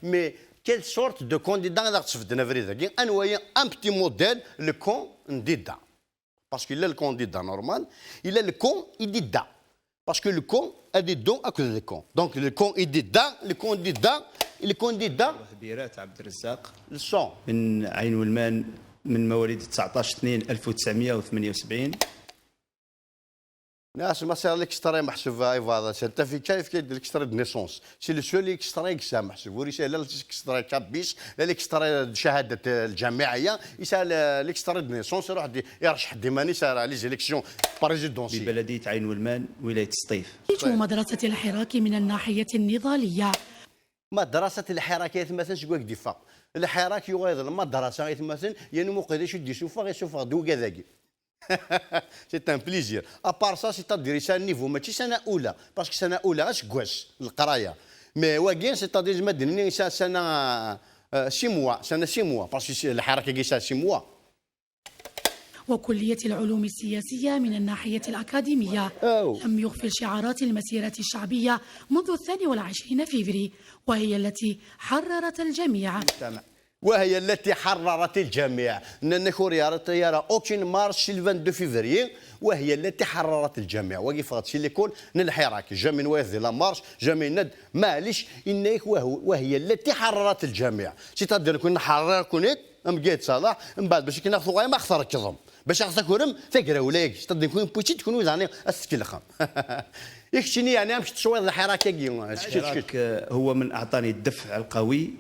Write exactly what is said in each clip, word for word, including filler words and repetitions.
Mais quelle sorte de candidat ad aɣ-tesbedden abrid-agi? Anwa-yi un petit modèle, le candidat? Parce qu'il a le candidat normal, il a le candidat. Parce que le can ad iddu akked le can. Donc le candidat, le candidat, le candidat, Hbirat Abderrezzaq le son. من عين ولمان، من مواليد تسعطاش اثنين ألف وتسعمية وثمانية وسبعين. Nas ma sɛiɣ l'extrait meḥsub, aywa, certificat, yefka-d l'extrait de naissance. C'est le seul extrait i yesɛa meḥsub. Ur yesɛi la l'extrait kabis, la l'extrait de cahada, euh, lǧamiɛiyya, yesɛa le- l'extrait de naissance, iruḥ-d iṛecceḥ-d iman-is ar les élections présidentielles. ببلدية عين ولمان، ولاية سطيف. خريج مدرسة الحراك من الناحية النضالية. Madrasat lḥirak ay atmaten seg wak d-iffeɣ. Lḥirak yuɣal d lmadrasa ay atmaten, yan umuqel d acu d-isuffeɣ, isuffeɣ-d ugad-agi. C'est un plaisir. À part ça, c'est-à-dire, yesɛa niveau, mačči sana ula, parce que sana ula aseggas n leqraya. Mais wagi, c'est-à-dire, ma d-nini yesɛa sana, euh, six mois, sana six mois, parce que lḥirak-agi yesɛa six mois. وكلية العلوم السياسية من الناحية الأكاديمية. أو. لم يغفل شعارات المسيرة الشعبية منذ الثاني والعشرين فيفري، وهي التي حررت الجميع. وهي التي حررت الجميع. Nnan-ak ur yeɛriḍ ara aucune marche si le vingt-deux février, وهي التي حررت الجميع. Wagi ffɣet si l'école n lḥirak. Jamais n wayeḍ di la marche, jamais n-, maɛlic, inna-ak وهو-, وهي التي حررت الجميع. C'est-à-dire, kun nḥeṛṛer-ken-id, am Gayed Salaḥ, mbeɛd bac akken ad tuɣalem ad ɣ-trekḍem. Bac ad ɣ-takrem tagrawla-agi. C'est-à-dire, kun pucit, kun daɣen ad s-tkellxem. I keččini, yeɛni, amek tettwayeḍ lḥirak-agi? الحراك هو من أعطاني الدفع القوي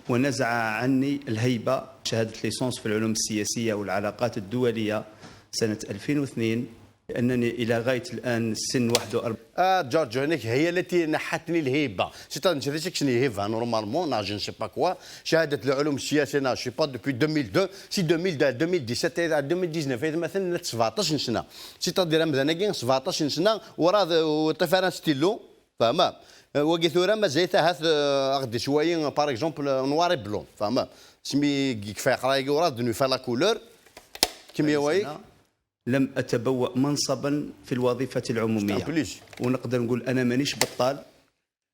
ونزع عني الهيبة. شهادة ليسانس في العلوم السياسية والعلاقات الدولية سنة ألفين واثنين، لأنني إلى غاية الآن سن واحد وأربعين. Ah, George, هناك هي التي نحتني الهيبة. C'est-à-dire, c'est que c'est une هيبة, normalement, non, je ne sais pas quoi. شهادة العلوم السياسية, non, je sais pas, depuis deux mille deux, si deux mille deux, deux mille dix-sept, deux mille dix-neuf, ay atmaten, llant sebɛeṭṭac n ssna. C'est-à-dire, amdan-agi, sebɛeṭṭac n ssna, ur yeṭṭif ara stylo, fehmeḍ? Wagi tura, mazal-it ahat, euh, ad ɣ-d-iswayi, par exemple, euh, noir et blanc, fehmeḍ? Asmi yekfa yeqra-agi, ur d-nufa la couleur. Kemmel wagi. لم أتبوأ منصبا في الوظيفة العمومية. Plus. ونقدر نقول أنا مانيش بطال.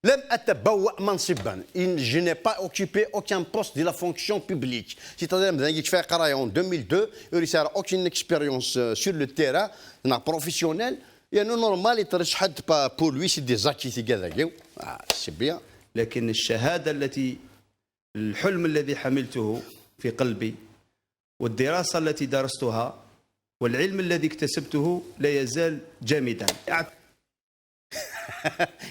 لم أتبوأ منصبا. Je n'ai pas occupé aucun poste de la fonction publique. C'est-à-dire, amdan-agi yekfa yeqra en deux mille deux, ur yesɛi aucune expérience, euh, sur le terrain, neɣ professionnelle. Yeɛni normal, yettreccḥ-d pa-, pour lui, c'est des acquis, tigad-agi. Ah, c'est bien. لكن الشهادة التي، الحلم الذي حملته في قلبي والدراسة التي درستها والعلم الذي اكتسبته لا يزال جامدا.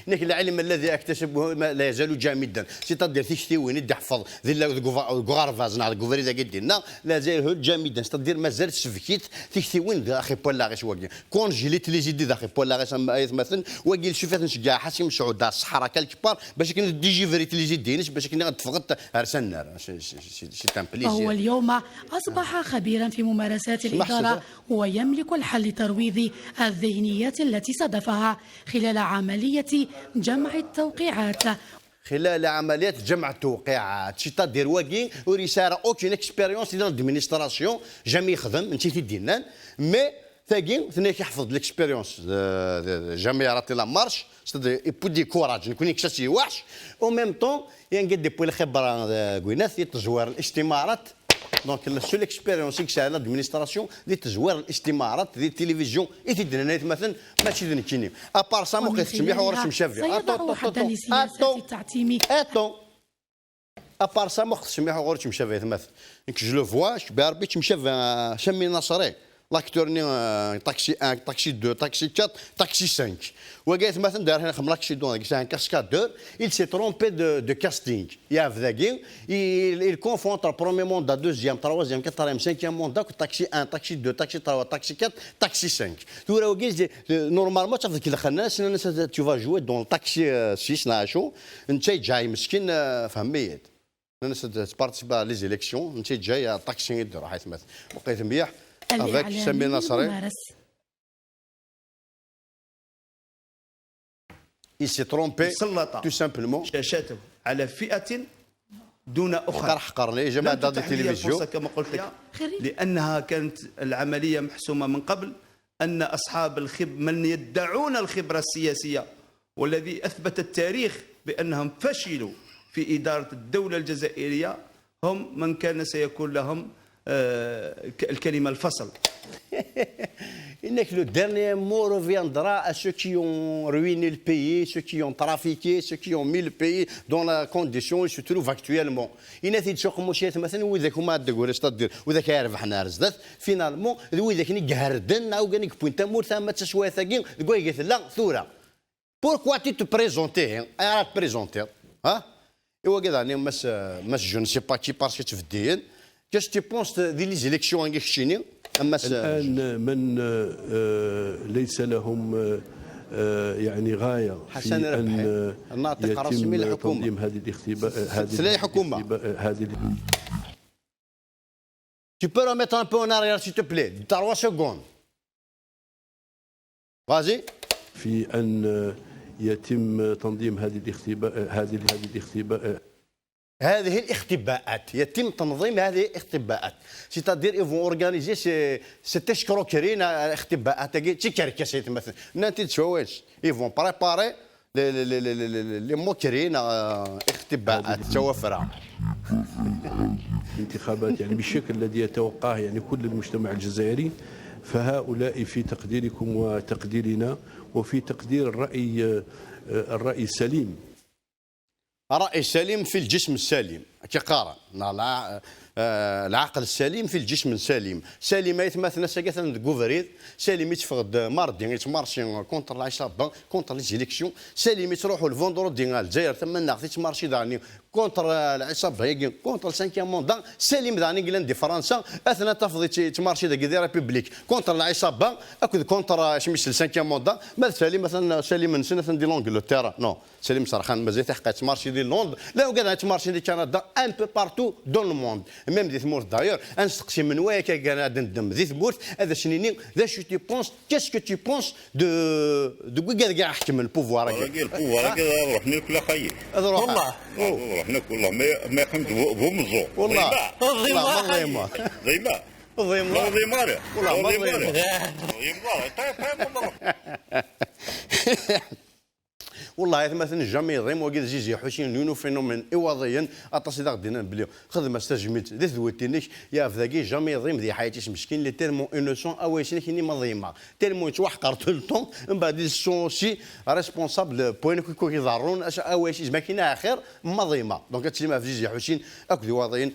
Nekk العلم الذي أكتسبه ما لا يزال جامدا. C'est-à-dire, tiktiwin i d-iḥfeḍ di la-, deg uɣ-, deg uɣerbaz neɣ deg ubrid-agi d-inna, la يزال جامدا. C'est-à-dire, mazal tsebk-it tiktiwin daxi n wallaɣ-is wagi. Congelé-t les idées daxi n wallaɣ-is, am aytmaten, wagi, il suffit ad nceggeɛ Ḥasi Mesɛud ar ṣṣeḥra quelque part, bac akken ad d-ijibrit les idées-ines, bac akken ad d-teffɣeḍ ar s annar. C'est, c'est, c'est, c'est un plaisir. وهو اليوم أصبح خبيرا في ممارسات الإدارة، ويملك الحل لترويض الذهنيات التي صادفها خلال عملية جمع التوقيعات. خلال عملية جمع التوقيعات. C'est-à-dire, wagi ur yesɛi ara aucune expérience dans l'administration, jamais yexdem, netta i t-id-yennan, mais tagi, tenna-k iḥfeḍ l'expérience, euh, de, de, jamais raté la marche, c'est-à-dire, yewwi-d courage, nekkni yekkes-as lweḥc, en même temps, yanga-d yewwi lxibra, euh, deg winat, yettezwir الاستمارات. Donc, la seule expérience i yesɛa l'administration, di tezwir الاستمارات, di télévision, i t-id-nnan aytmaten, mačči d nekkini. À part ça, ومن muqel ttsemmiḥ ur خلالها ttmcabi. سيضع حدا لسياسة التعتيم. Attends. À part ça, muqel ttsemmiḥ ur ttmcabi aytmaten. Nekk, je le vois, je suis Berbi, ttmcabi, euh, Sami Nasri. L'acteur-nni, euh, Taxi un, Taxi deux, Taxi quatre, Taxi cinq. Wagi aytmaten, d'ailleurs, ḥna nxeddem l'accident, c'est un cascadeur. Il s'est trompé de, de casting. Yeɛbed dagi, il, il confond entre premier mandat, deuxième, troisième, quatrième, cinquième mandat, Taxi un, Taxi deux, Taxi trois, Taxi quatre, Taxi cinq. Tura wagi, c'est, euh, normalement, tu vas jouer dans le Taxi, euh, six, neɣ acu. Netta yeǧǧa-yi meskin, euh, fehmi-yi-d. Nnan-as ad tparticiper à les élections, netta yeǧǧa-yi, taxi i d-iruḥ aytmaten. Muqel mliḥ, avec Sami Nasri. Il s'est trompé, سلط tout simplement. شاشته على فئة دون أخرى. Ḥqer, ḥqer, les gens لم dans des تتح لي télévisions. الفرصة كما قلت لك، لأنها كانت العملية محسومة من قبل، أن أصحاب الخب من يدعون الخبرة السياسية والذي أثبت التاريخ بأنهم فشلوا في إدارة الدولة الجزائرية هم من كان سيكون لهم آه، الكلمة الفصل. Inek, le dernier mot reviendra à ceux qui ont ruiné le pays, ceux qui ont trafiqué, ceux qui ont mis le pays dans la condition où il se trouve actuellement. Yenna-t-id s uqemmuc i atmaten, widak umi ad d-grin, c'est-à-dire widak ay irebḥen ar zdat, finalement, d widak i iherden, neɣ ugan i yewwin tamurt, ama d taswiɛt-agi, deg wayeg i tella tura. Pourquoi tu te présentes, hein? Ara te présenter, hein? Et wagi daɣen, mass, mass, je ne sais pas qui, parce que tbeddiyen. Qu'est-ce que tu penses de les élections, hein, keččini, a mass? الآن من آه، ليس لهم آه، يعني غاية في حسن ربحي. أن آه، الناطق الرسمي يتم للحكومة. تنظيم هذه الاختباء هذه تلاقي حكومة. الاختباء- هذه Tu peux remettre un peu en arrière, s'il te plaît, trois secondes. Vas-y. في أن يتم تنظيم هذه الاختباء هذه هذه الاختباء هذه الاختباءات، يتم تنظيم هذه الاختباءات. C'est-à-dire, ils vont organiser ces, cette escroquerie, الاختباءات, تاكي تيكركس, مثلا. نانتي تشويش. Ils vont préparer les, les, les, les, les, les, les moqueries, آه، اختباءات, توافرة. الانتخابات يعني بالشكل الذي يتوقعه يعني كل المجتمع الجزائري، فهؤلاء في تقديركم وتقديرنا وفي تقدير الرأي آه، الرأي السليم. الرأي السليم في الجسم السليم, كي قارن. الع-، آه، العقل السليم في الجسم السليم. سليم, أي ثماثنا ساقثا دقوفريد, سليم يتفغد ماردي, يتمارشي كونتر العصابة, كونتر لي زيليكسيون. سليم يتروحوا الفوندرودي على الجزائر, ثم ناخذ يتمارشي داني كونتر العصابة, يجي كونتر السانكيام موندا. سليم داني انجلاند دي فرنسا, اثنا تفضي يتمارشي داكي دي ريبوبليك كونتر العصابة, اكد كونتر شميس السانكيام موندا. ما سليم مثلا, سليم نسن مثلا دي لونجلتيرا, نو. سليم سرحان مازال تحقق مارشي دي لوندر, لا وكذا مارشي دي كندا, un peu partout dans le monde, même دي ثمورت دايور. انستقسي من ويا كان ندم دي ثمورت, هذا شنيني, ذا شو تي بونس, كيس كو تي بونس دو, دو كي كاع حكم البوفوار. راكي البوفوار كذا روح ناكل خيي. هذا روح والله. روح ناكل والله ما ما يقيمش بو مزو. والله. ضيما والله ما ضيما. ضيما. ضيما. ضيما. والله ما ضيما. ضيما. ضيما. طيب طيب. والله ثماثن جامي يضيم وقيد زيزي حسين نونو فينومين ايواضيا. اطاس اذا غدينا بلي خدمه ستاجميت دي ثويتينك يا فداكي جامي يضيم دي حياتي مسكين لي تيرمون انوسون اويسنك اني مضيمه تيرمون يتوحقر تو الطون. من بعد سون سي ريسبونسابل بوين كوكو يضرون اش اويسي زعما كاين اخر مضيمه. دونك هادشي ما في زيزي حسين اكد واضيين.